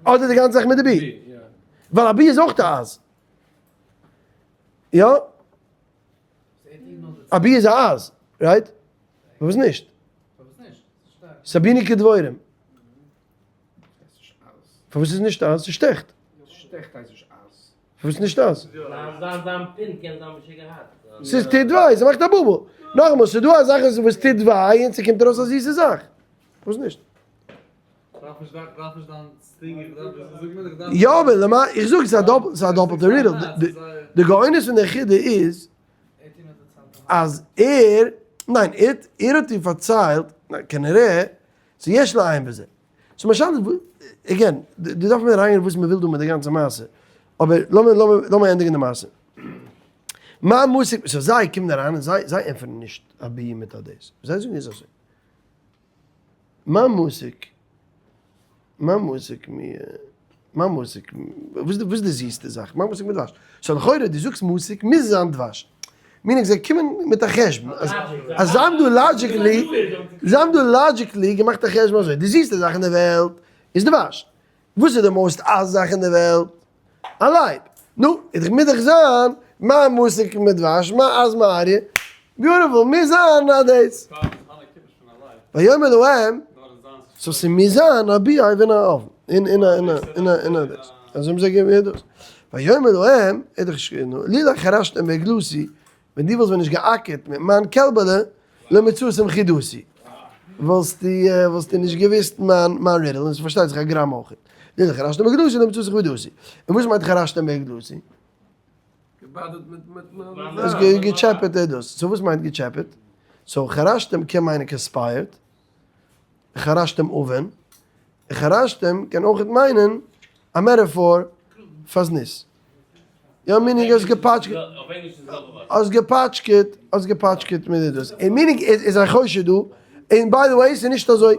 אדער די גאנצע זאך מיט די בי. ווייל א בי איז אויך א אז. יא? א בי איז א אז, right? פארוואס נישט? סביני כדבורים. פארוואס איז נישט אז? ס'שטעכט. פארוואס נישט אז? ס'איז טוט וויי, ס'מאכט א bubble. נאכאמאל, ס'איז דא א זאך וואס טוט וויי און ס'קומט ארויס א זיסע זאך. פארוואס נישט? יא אבער למעשה, איך זאג ס'איז א דאפלטע riddle. די גאונות פון די חידה איז אז ער, ניין, ער האט איר פארציילט, כנראה, ס'איז יש לעיין בזה. סאו למשל, again, דא דארף מען אריינגיין וואס מ'וויל דא מיט די גאנצע מעשה. אבער לאמיר לאמיר ענדיגן די מעשה. מה מתוק, so זיי קומען אריין און זיי זיי ענטפערן נישט א בי מיט א דאס. זיי זאגן איז אזוי. מה מתוק, מה מתוק מ, מה מתוק, וואס איז די זיסטע זאך? מה מתוק מדבש. so לכאורה דו זאגסט מתוק מוז זיין דבש. meaning זיי קומען מיט א חשבון אז אז זיי האבן דא logically, זיי האבן דא logically געמאכט א חשבון אזוי, די זיסטע זאך אין די וועלט איז דבש. וואס איז די most אז זאך אין די וועלט? א לייב. נו, איז דאך מוז דאך זיין מה מתוק מדבש, מה עז מאריה. beautiful, מוז זיין אז דאס. ויאמר להם, so ס'מוז זיין א beehive אין א אויוון, אין אין א אין א אין א אין א דאס. אזוי האבן זיי געווען דאס. ויאמר להם, ער האט דאך לולא חרשתם בעגלתי, ווען דו וואלסט ווען נישט געאקערט מיט מיין קעלבעלע, לא מצאתם חידתי, וואלסטו וואלסטו נישט געוואוסט מיין מיין riddle, און ס'פארשטייט זיך א גראם אויך. לולא חרשתם בעגלתי לא מצאתם חידתי. און וואס מיינט חרשתם בעגלתי? געבאדערט מיט מיט מיט. עס געטשעפעט איז דאס. so וואס מיינט געטשעפעט? so חרשתם קען מיינען conspired, חרשתם אויווען, חרשתם קען אויכעט מיינען א metaphor פאר זנות. יא meaning האסט געפאטשקעט, האסט געפאטשקעט, האסט געפאטשקעט מיט דאס. און meaning איז א חושד דא, און by the way ס'איז נישט אזוי.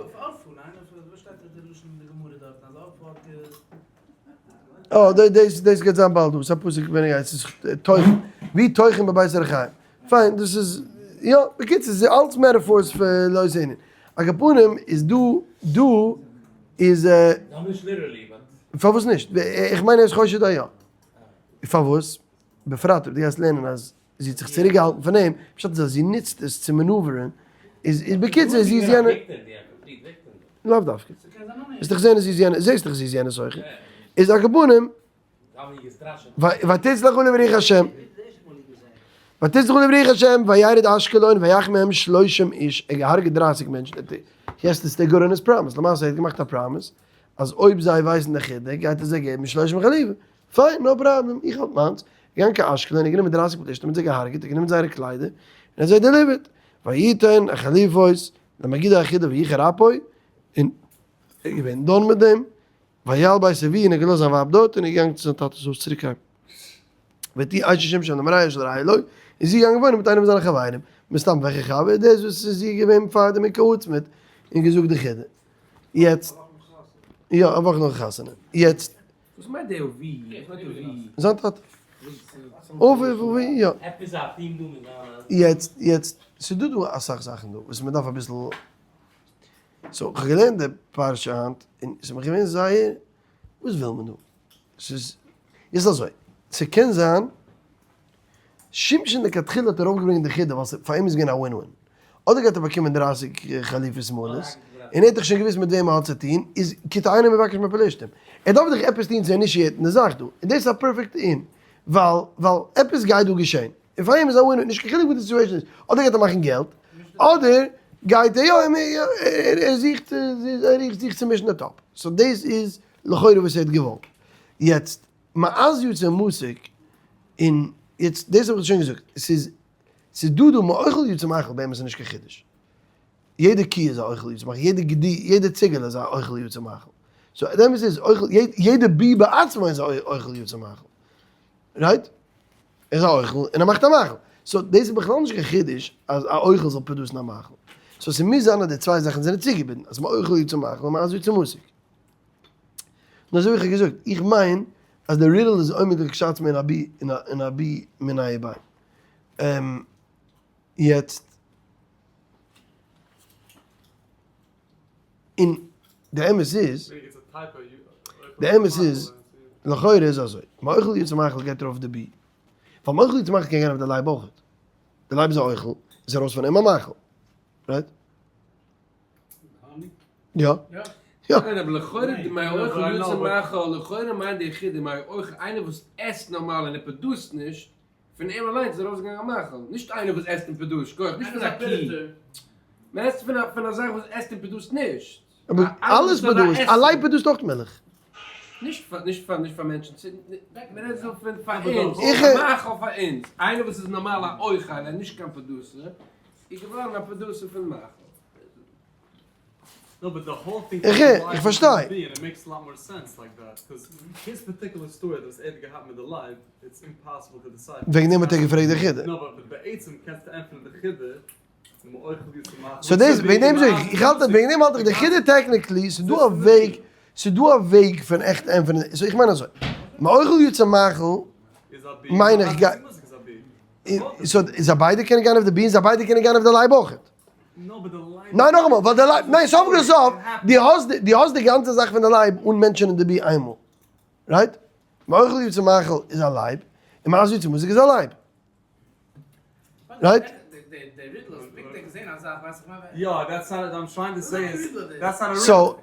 אה, דאס דאס גייט זיין באלד דא, ס'איז א פסוק ווען ער גייט, ס'איז תוכן, ווי תוכן בבית הרחיים. פיין, דאס איז, יא, בקיצור, ס'איז אלץ metaphors פאר לויז ענין. על כל פנים איז דא, דא איז. נישט literally, but. פארוואס נישט? איך מיין ער איז חושד א יא. פארוואס? בפרט אויב דו גייסט לערנען אז זי האט זיך צוריקגעהאלטן פון אים, פשט איז אז זי נוצט עס צו maneuver ן, איז איז בקיצור זי איז יענע. לאו דווקא. וועסט דאך זען אז זי איז יענע, זעסט דאך זי איז יענע סוחר. איז על כל פנים, ותצלח עליו רוח השם, ותצלח עליו רוח השם, וירד אשקלון ויך מהם שלושים איש, ער האט געהארגעט 30 מענטשן, he has to stay good on his promise, למעשה ער האט געמאכט א promise, אז אויב זיי ווייסן די חידה גייט ער זיי געבן שלושים חליפה, פיין, no problem, איך האלט מיינס, געגאנגען קיין אשקלון, און גענומען 30 פלישתים און זיי געהארגעט, און גענומען זייערע קליידער, און האט זיי delivered, ויתן החליפות למגיד החידה ויחר אפו, און ער איז געווען done מיט דעם, ויעל בית אבי, און ער האט געלאזט זיין ווייב דארט, און איז געגאנגען צו זיין טאטע'ס הויז צוריק אהיים. ותהי אשת שמשון למרעיו של רעהו, איז זי געגאנגען וואוינען מיט איינעם פון זיינע חברים, מסתם וועלכע חבר, דאס וואס איז זי געווען פאר דעם אין קהוץ מיט, און געזאגט די חידה. יעצט, יא, א וואך נאך חתונה. יעצט. וואס מיינט די אבי? וואס מיינט אבי? זיין טאטע. אבי אבי, יא. עפעס א theme דא מיט זיינע. יעצט, יעצט, ס'דא דא אסאך זאכן דא וואס מ'דארף אביסל, so כ'האב געלערנט די פרשה היינט, און ס'איז מיר געווען זייער, וואס וויל מען דא? ס'איז, איז אזוי, ס'קען זיין, שמשון לכתחילה האט ארויפגעברענגט די חידה ווייל פאר אים איז געווען א win win. אדער גייט ער באקומען 30 חליפות מלאות, און ער האט דאך שוין געוואוסט מיט וועם ער האט צו טון, איז כי אינו מבקש מפלשתים. ער דארף דאך עפעס טון צו initiate ן די זאך דא, און דאס איז א perfect אין, ווייל ווייל עפעס גייט דא געשען, און פאר אים איז א win win, נישט קיין חילוק וואס די situation איז, אדער גייט ער מאכן געלט, אדער גייט ער יא, ער זוכט ער זוכט צו מישן די טאפ. so דאס איז לכאורה וואס ער האט געוואלט. יעצט, מעז יצא מתוק, און יעצט דאס האב איך שוין געזאגט, ס'איז ס'איז דא דא מאוכל יצא מאכל באמת איז נישט קיין חידוש. יעדע קי איז א אוכל יצא מאכל, יעדע גדי, יעדע ציגעלע איז א אוכל יצא מאכל. So דער אמת איז, אוכל, יעדע בי בעצמו איז א אוכל יוצא מאכל. Right? ער איז א אוכל און ער מאכט א מאכל. So דאס איז בכלל נישט קיין חידוש אז א אוכל זאל produce ן א מאכל. So ס'מוז זיין אז די צוויי זאכן זענען צוגעבינדן, אז מאוכל יצא מאכל און מעז יצא מתוק. נאר אזוי ווי איך האב געזאגט, איך מיין אז די riddle איז עומד לכשעצמו אין א בי אין א בי מיניה וביה. יעצט. און די אמת איז, די אמת איז, לכאורה איז אזוי, מאוכל יצא מאכל גייט ארויף די בי, ווייל מאוכל יצא מאכל קען גיין אויף די לייב אויכעט, די לייב איז א אוכל, איז ארויס פון אים א מאכל, right? יא. יא. ניין אבער לכאורה די מאוכל יצא מאכל, לכאורה מיינט די חידה מאוכל איינער וואס עסט נארמאל און ער produce ט נישט, פון אים אליינס איז ארויסגעגאנגען א מאכל, נישט איינער וואס עסט און produce ט, שכוח, נישט פון א קי, מען עסט פון א פון א זאך וואס עסט און produce ט נישט. אבער אלעס produce ט, א לייב produce ט אויך מילך. נישט פאר נישט פאר נישט פאר מענטשן, מען רעדט דא פון פאר אונז, א מאכל פאר אונז, איינער וואס איז נארמאל א אוכל און נישט קיין producer, איז געווארן א producer פון מאכל. איך איך פארשטיי. וועגן דעם האט ער געפרעגט די חידה. So דאס וועגן דעם זאג איך, איך האלט אז וועגן דעם האלט איך די חידה technically, ס'איז דא א וועג, ס'איז דא א וועג פון עכט ענטפערן, so איך מיין אזוי, מאוכל יצא מאכל מיין איך גייט, so זיי ביידע קענען גיין אויף די בי און זיי ביידע קענען גיין אויף די לייב אויכעט. ניין נאכאמאל, ווייל די לייב, ניין סוף כל סוף, די האסט די האסט די גאנצע זאך פון די לייב אן mention ען די בי איינמאל, right? מאוכל יצא מאכל איז א לייב, און מעז יצא מתוק איז א לייב. Right? So.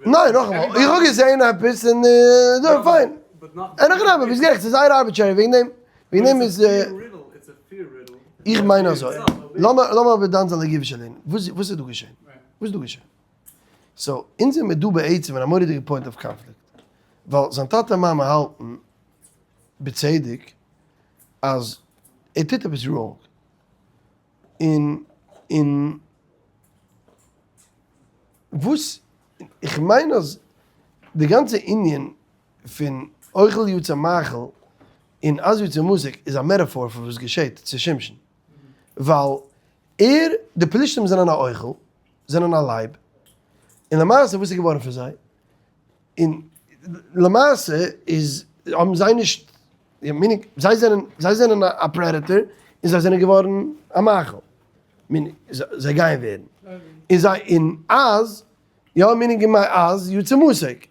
ניין נאכאמאל, איך האב געזעהן עפעס און דא פיין. אין הכי נמי, ביסט גערעכט, ס'איז זייער arbitrary, וועגן דעם, וועגן דעם איז. איך מיין אזוי, לאמיר אבער דן זיין לגופו של ענין, וואס איז דא געשען? וואס איז דא געשען? So, אונז זעמיר דא בעצם אין א מורא'דיגע point of conflict, ווייל זיין טאטע מאמע האלטן בצדק אז ער טוט עפעס wrong, און און וואס איך מיין אז די גאנצע ענין פון אוכל יצא מאכל און עז יצא מתוק איז א metaphor פון וואס געשעט צו שמשון, ווייל ער, די פלישתים זענען א אוכל, זענען א לייב, און למעשה וואס איז געווארן פון זיי? און למעשה איז האבן זיי נישט, meaning זיי זענען זיי זענען א predator און זיי זענען געווארן א מאכל, meaning זיי גייען ווערן, און זיי און אז יא meaning מעז יצא מתוק,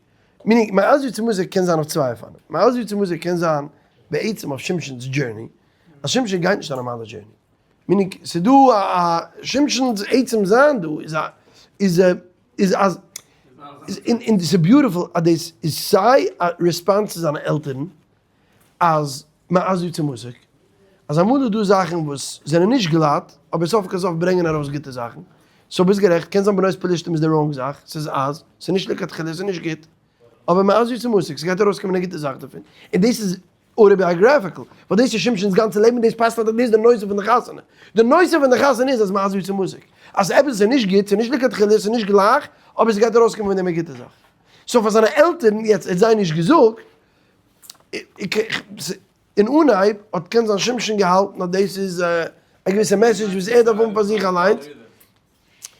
meaning מעז יצא מתוק קען זיין אויף צוויי אופנים, מעז יצא מתוק קען זיין בעצם אויף שמשונ'ס journey, אז שמשון גייט נישט א נארמאלע journey, meaning ס'דא א שמשונ'ס עצם זיין דא איז א איז א איז אז און ס'איז beautiful אז דאס איז סיי א response צו זיינע עלטערן אז מעז יצא מתוק, אז אמאל איז דא זאכן וואס זענען נישט גלאט, אבער סוף כל סוף ברענגען ארויס גוטע זאכן, so ביסט גערעכט, קען זיין בנות פלשתים איז די wrong זאך, ס'איז אז, ס'איז נישט לכתחילה, ס'איז נישט גוט, אבער מעז יצא מתוק, ס'גייט ארויסקומען א גוטע זאך דערפון, און דאס איז autobiographical, ווייל דאס איז שמשונ'ס גאנצע לעבן און דאס פאסט פאר די, דאס איז די נושא פון די חתונה, די נושא פון די חתונה איז אז מעז יצא מתוק, אז עפעס איז נישט גוט, ס'איז נישט לכתחילה, ס'איז נישט גלייך, אבער ס'גייט ארויסקומען פון דעם א גוטע זאך. So פאר זיינע עלטערן, יעצט ער האט זיי נישט געזאגט, אין אנהייב האט קען זיין שמשון געהאלטן אז דאס איז א געוויסע message וואס ער דארף האבן פאר זיך אליינס,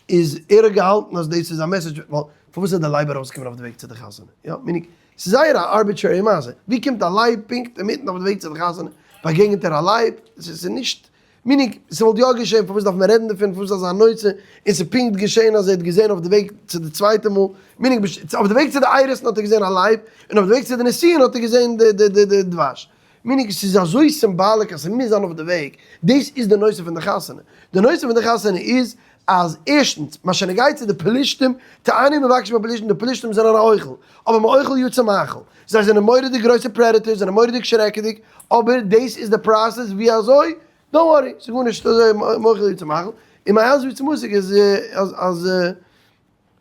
איז ער האט געהאלטן אז דאס איז א message, ווייל פארוואס איז די לייב ארויסגעקומען אויף די וועג צו די חתונה? יא, meaning, ס'איז זייער א arbitrary מעשה, ווי קומט א לייב פונקט אינמיטן אויף די וועג צו די חתונה, באגעגנט ער א לייב, ס'איז נישט meaning, ס'וואלט יא געשען, פארוואס דארף מען רעדן דערפון, פארוואס אזא נושא, און ס'איז פונקט געשען אז ער האט געזען אויף די וועג צו די צווייטע מאל, meaning, אויף די וועג צו די אירוסין האט ער געזען א לייב, און אויף די וועג צו די נישואין האט ער געזען די דבש. meaning, ס'איז אזוי symbolic אז ס'מוז זיין אויף די וועג, דאס איז די נושא פון די חתונה. די נושא פון די חתונה איז אז ערשטנס, מה שנוגע צו די פלישתים, תענו מבקשים הפלישתים, די פלישתים זענען א אוכל, אבער מאוכל יצא מאכל, זיי זענען מורא'דיג גרויסע predators, זענען מורא'דיג שרעקעדיג, אבער דאס איז די process ווי אזוי, don't worry, ס'איז גארנישט אזוי מאוכל יצא מאכל, און מעז יצא מתוק איז אז אז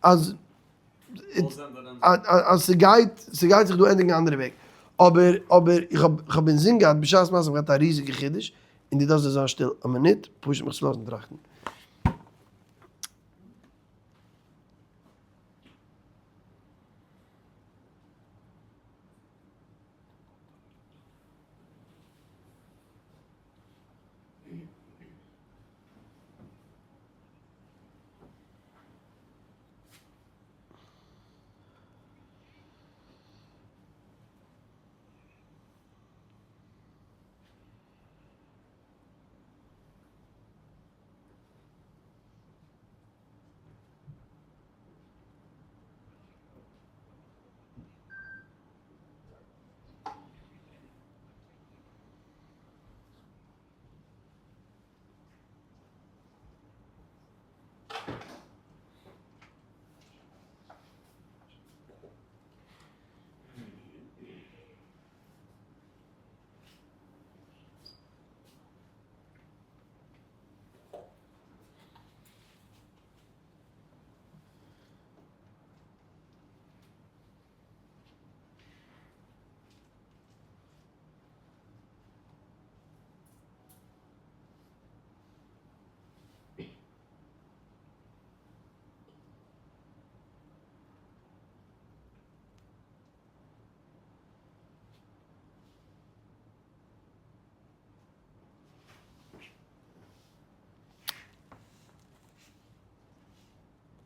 אז אז ס'גייט ס'גייט זיך דא ענדיגן א אנדערע וועג, אבער אבער איך האב איך האב אינזין געהאט בשעת מעשה האב איך געהאט א ריזיגע חידוש, און דו דארפסט דא זיין שטיל א מינוט, פשוט מיך צו לאזן טראכטן.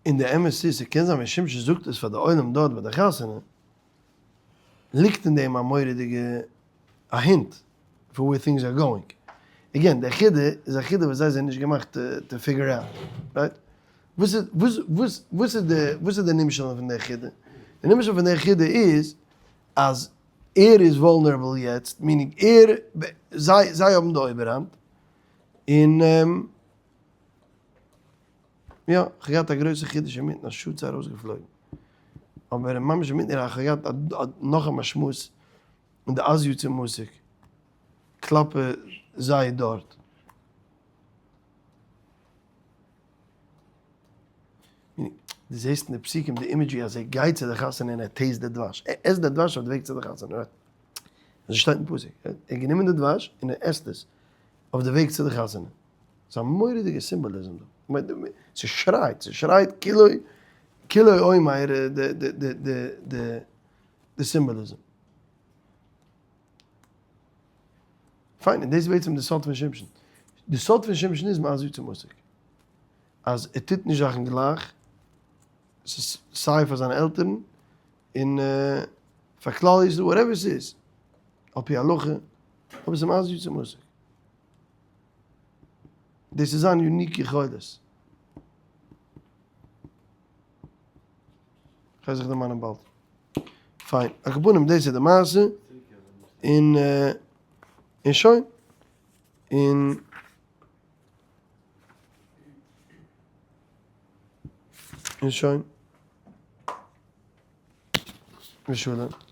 און די אמת איז, ס'קען זיין ווען שמשון זאגט עס פאר די עולם דארט ביי די חתונה, ליגט אין דעם א מורא'דיגע א hint פון where things are going. Again, די חידה איז א חידה וואס זיי זענען נישט געמאכט to figure out, right? וואס איז וואס וואס וואס איז די וואס איז די נמשל פון די חידה? די נמשל פון די חידה איז אז ער איז vulnerable יעצט, meaning ער זיי זיי האבן די אויבערהאנט, און יא, כ'האב געהאט א גרויסע חידוש אינמיטן א שעה צו ארויסגעפלויגן, אבער ממש אינמיטן איך האב געהאט נאך א משמעות אין די אז יצא מוזיק כלפי זיי דארט. דו זעסט אין די פסוקים די imagery אז ער גייט צו די חתונה און ער taste די דבש, ער עסט די דבש אויף די וועג צו די חתונה, right? אזוי שטייט אין פסוק, ער האט גענומען די דבש און ער עסט עס אויף די וועג צו די חתונה. ס'איז א מורא'דיגע symbolism דא. ס'שרייט, ס'שרייט כאילו כאילו אומר די די די די די די symbolism. פיין, און דאס איז בעצם די סוד פון שמשון. די סוד פון שמשון איז מה זו צומותיק. אז ער טוט נישט זאכן גלייך, ס'איז סיי פאר זיינע עלטערן, און פאר כלל ישראל, whatever ס'איז, על פי הלכה, אבער ס'איז מה זו צומותיק. דאס איז זיין unique יכולת. כ'גיי זיך דערמאנען באלד. פיין, על כל פנים דאס איז די מעשה, און און שוין. און און שוין. ושלום.